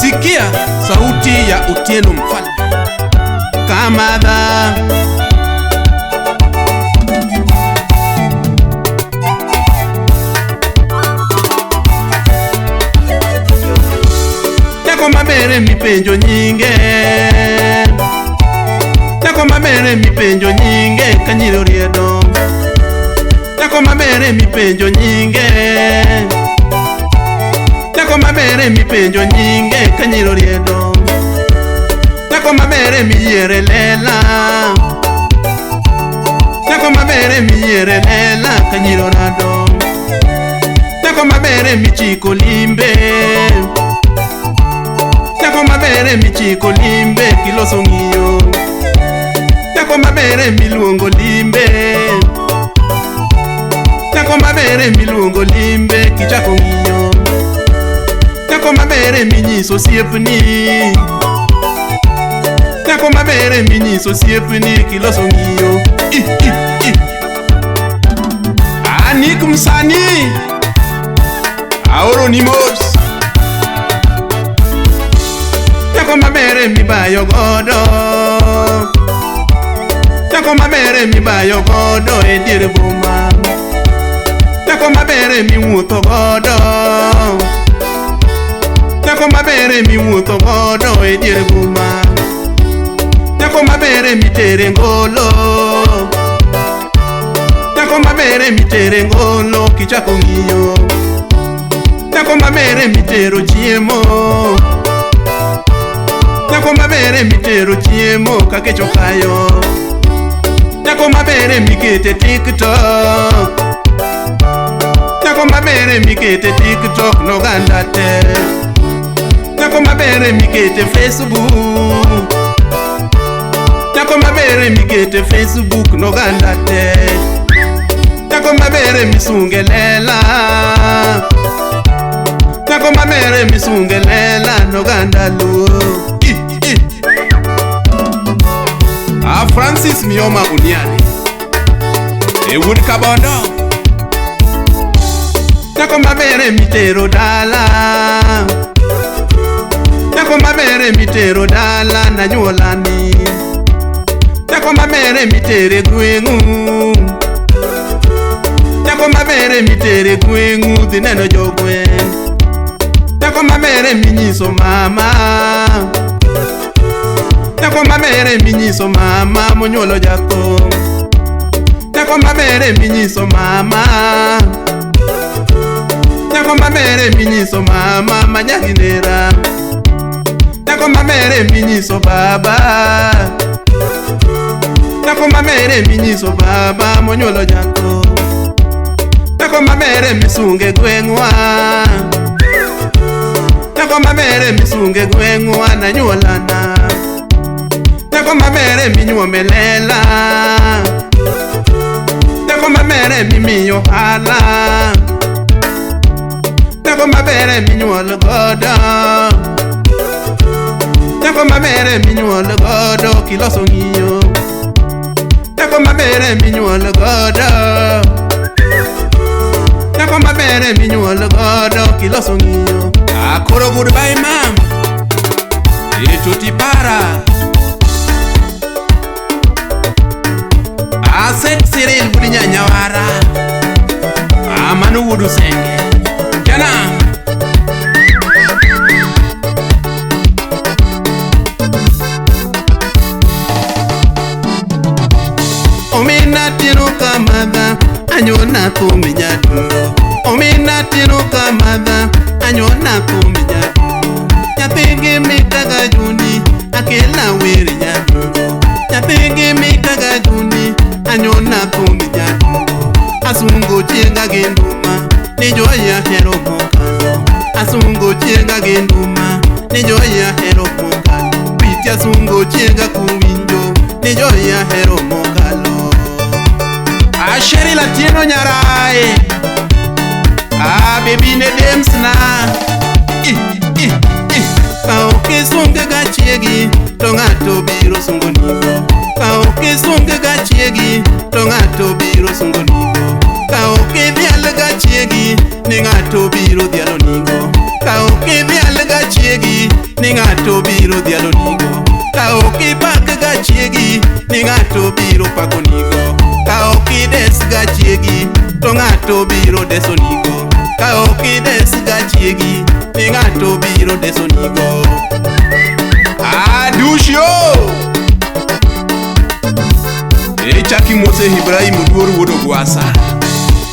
Sikia sauti ya Otieno Mfalme. Kamadha. Nyako mabere mipenjo nyinge. Nyako mabere mipenjo nyinge kanyiro riedo. Nyako mabere mipenjo nyinge. Nyako mabere mipenjo nyinge kanyiro riedo. Nyako mabere miyiere lela. Nyako mabere miyiere lela kanyiro rado. Nyako mabere michiko limbe. Nyako mabere michiko limbe kiloso ng'iyo. Nyako mabere miluongo limbe. Nyako mabere miluongo limbe kichako ng'iyo. Nyako mabere minyiso osiepni. Nyako mabere minyiso osiepni kiloso ng'iyo. Anik msanii aoro ni mos. Nyako mabere mibayo godo. Nyako mabere mibayo godo e dier boma. Nyako mabere miwuotho godo. Nyako mabere miwuotho godo e dier boma. Nyako mabere mitere ngolo. Nyako mabere mitere ngolo kichako ng'iyo. Nyako mabere mitero chiemo. Nyako mabere mitero chiemo kakecho kayo. Nyako mabere mikete TikTok. Nyako mabere mikete TikTok noganda te. Nyako mabere mikete Facebook. Nyako mabere mikete Facebook noganda te. Nyako mabere misungelela. Nyako mabere misungelela noganda luo. Francis Mioma Uniani e wuod Kabondo. Nyako mabere mitero dala. Nyako mabere mitero dala na nyuolani. Nyako mabere mitere gweng'u. Nyako mabere mitere gweng'u dhi neno jogweng'. Nyako mabere minyiso mama. Nyako mabere minyiso mama monyuolo jako. Nyako mabere minyiso mama. Nyako mabere minyiso mama manyaginera. Nyako mabere minyiso baba. Nyako mabere minyiso baba monyuolo jako. Nyako mabere misunge gweng'wa. Nyako mabere misunge gweng'wa na nyuolana. Nyako mabere minyuome lela. Nyako mabere mimiyo hala. Nyako mabere minyuolo godo. Nyako mabere minyuolo godo kiloso ng'iyo. Nyako mabere minyuolo godo. Nyako mabere minyuolo godo kiloso ng'iyo. Akoro goodbye mam. Etutipara. Aset Cyril budi nyanyawara. Amanu wudu senge. Jana. Omina tiro kamadha anyona kumijadundo. Omina tiro kamadha anyona kumijadundo. Nyathigi mitaga juni akela weri nyadundo. Nyathigi mitaga juni anyona kumijadundo. Asungo chienga gi nduma ni joya hero mokalo. Asungo chienga gi nduma ni joya hero mokalo. Piti asungo chienga kuwinjo ni joya hero mokalo. Asheri Latino nyarai. Ah baby ne demsna. Ka ok isunge ga chiegi to ng'ato biro sungo nigo. Ka ok isunge ga chiegi to ng'ato biro sungo nigo. Ka ok idhial ga chiegi ni ng'ato biro dhialo nigo. Ka ok idhial ga chiegi ni biro dhialo nigo. Ka ok ipak ga chiegi ni ng'ato biro pako nigo. Ka ok ides ga chiegi to ng'ato biro deso nigo. Ka ok ides ga chiegi ni ng'ato biro deso nigo. Adushio! Echaki Mose Ibrahim Oduor wuod Ogwasa.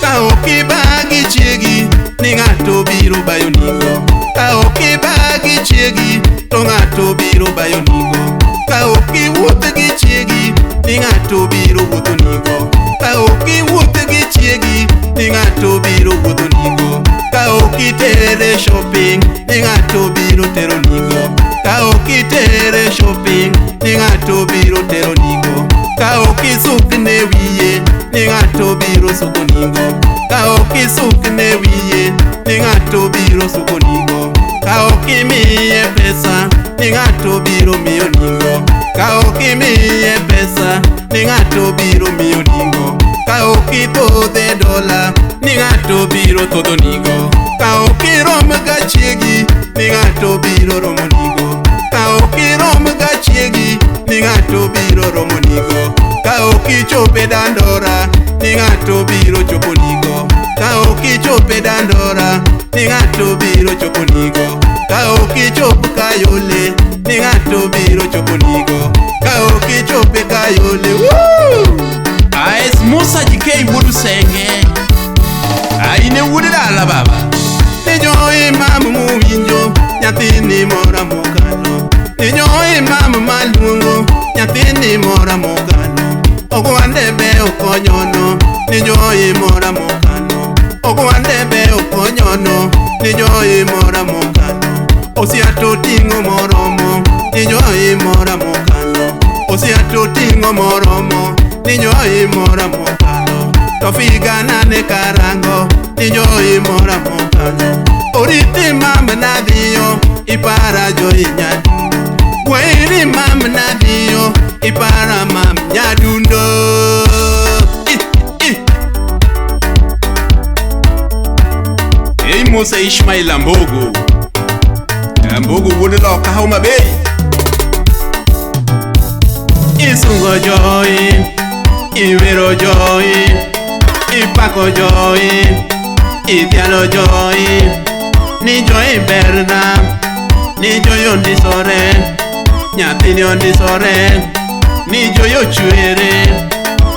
Ka ok ibagi chiegi ni ng'ato biro bayo nigo. Ka ok ibagi chiegi to ng'ato biro bayo nigo. Ka ok iwuoth gi chiegi ni ng'ato biro wuotho nigo. Ka ok iwuoth gi chiegi ni ng'ato biro wuotho nigo. Ka ok itere shopping ni ng'ato biro tero nigo. Ka ok itere shopping ni ng'ato biro tero nigo. Ka ok isukne wiye ni ng'ato biro suko nigo. Ka ok isukne wiye ni ng'ato biro suko nigo. Ka ok imiye pesa ni ng'ato biro miyo nigo. Ka ok imiye pesa ni ng'ato biro miyo nigo. Ka ok ithodhe dola ni ng'ato biro thodho nigo. Ka ok irom ga chiegi ni ng'ato biro romo nigo. Ka ok irom ga chiegi ni ng'ato biro romo nigo. Ka ok ichope dandora ni ng'ato biro chopo nigo. Ka ok ichope dandora ni ng'ato biro chopo nigo. Ka ok ichop Kayole ni ng'ato biro chopo nigo. Ka ok ichope Kayole. Woo! AS Musa JK wuod Usenge. Aine wuod dala baba. Ni joy mam muwinjo nyathini mora mokalo. Ni joy mam maluongo nyathini mora mokalo. Ogwande be okonyono ni joy mora mokalo. Ogwande be okonyono ni joy mora mokalo. Osiato ting'o moromo ni joy mora mokalo. Osiato ting'o moromo ni joy mora mokalo. To figa nane karango ni joy mora mokalo. Oriti mam nadhiyo ipara joy nyadundo. Gwairi mam nadhiyo ipara mam nyadundo. Ei Musa Ishmael Ambogo. Ambogo wuod loka Homa Bay. Isungo joy, iwero joy, ipako joy, idhialo joy. Ni joy berna, ni joy ondisore, nyathini ondisore, ni joy ochwere,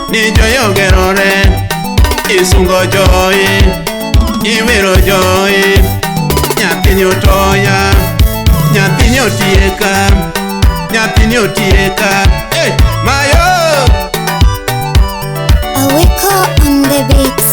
ni joy ogerore. Isungo joy, iwero joy, nyathini otoya, nyathini otieka, nyathini otieka. Hey, mayo! Aweko on the beats.